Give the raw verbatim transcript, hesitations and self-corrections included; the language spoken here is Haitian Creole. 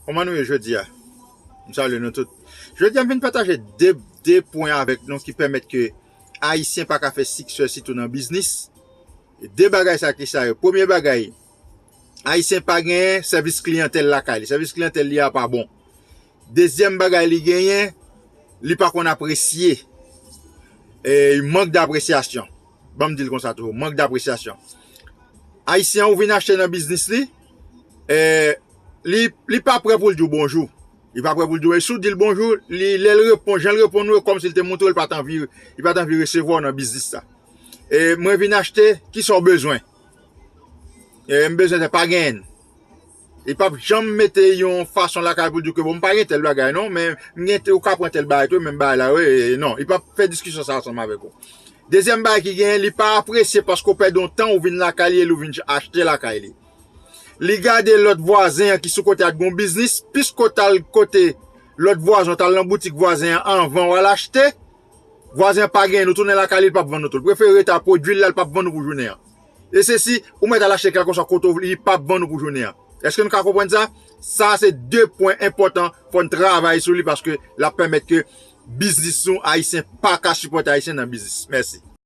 Kòman nou ye jodi a? M salye nou tout. Jodi a, m vin pataje de, de pwen avèk nou ki pèmèt ke Ayisyen pa ka fè siksè, sitou nan biznis. De bagay sa ki sa yo. Premye bagay, Ayisyen pa genyen sèvis kliyantèl lakay li. Sèvis kliyantèl li a pa bon. Dezyèm bagay li genyen, li pa konn apresye. E, mank dapresyasyon. Ban m di l konsa tou, mank dapresyasyon. Ayisyen an ou vin achte nan biznis li, e, li, li pa prè pou l di w bonjou. Li pa prè pou l di w, e si w di l bonjou, li, lè l reponn, jan l reponn ou, e kòmsi l te montre w li pa t anvi, li pa t anvi resevwa w nan biznis sa. E mwen vin achte, kisa w bezwen? E m bezwen tèl, pa genyen. Li p ap janm mete yon fason lakay pou di ke, bon, m pa gen tèl bagay non, men m gen, ou ka pran tèl bagay tou, men bagay la, wi, non, li p ap fè diskisyon sa ansanm avèk ou. Dezyèm bagay ki genyen, li pa apresye paske w pèdi yon tan ou vin lakay li e ou vin achte lakay li. Li gade lòt vwazen an ki sou kote a t gon biznis, piske w t al kote lòt vwazen, w t al nan boutik vwazen an anvan w al achte, vwazen an pa genyen, ou tounen lakay li, li p ap vann ou tou. Li prefere rete a pwodui l la, li p ap vann ou pou jounen an. E se si ou mèt al achte kèlkeswa kote w vle, li p ap vann ou pou jounen an. Èske nou ka konprann sa? Sa se de pwen enpòtan, fò n travay sou li paske l ap pèmèt ke biznis nou Ayisyen pa ka sipòte Ayisyen nan biznis. Mèsi.